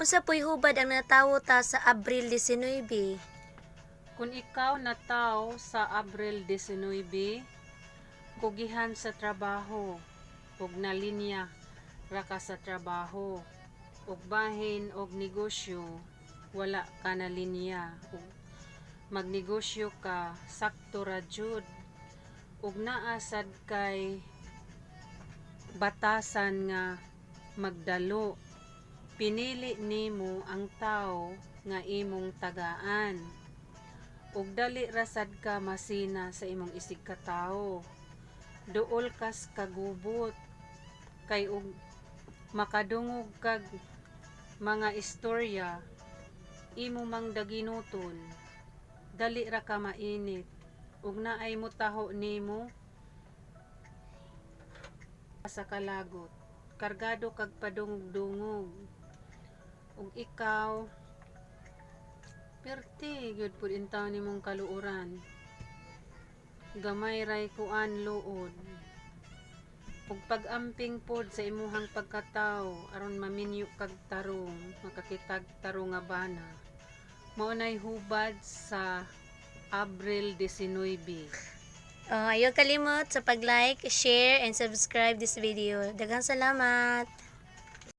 Unsa po'y hubad ang natawo ta sa Abril 19? Kung ikaw nataw sa Abril 19, kugihan sa trabaho ug nalinya ra ka sa trabaho, ug bahin og negosyo, wala ka na linya, ug magnegosyo ka, sakto ra jud, ug naa sad kay batasan nga magdalo. Pinili nimo ang tawo nga imong tagaan ug dali ra sad ka masina sa imong isigkatawo. Duol kas kagubot kay og makadungog kag mga istorya, imo mang daginuton. Dali ra ka mainit ug naay motaho nimo sa kalagot. Kargado kag padungog-dungog ug ikaw perti gyud pud intawon nimong kaluoran. Gamay ray kuan, luod, ug pag-amping pod sa imuhang pagkatawo aron maminyo kag tarong, makakitag tarong nga bana. Mao nay hubad sa Abril 19. Oh, ayaw kalimot sa pag-like, share, and subscribe this video. Daghang salamat!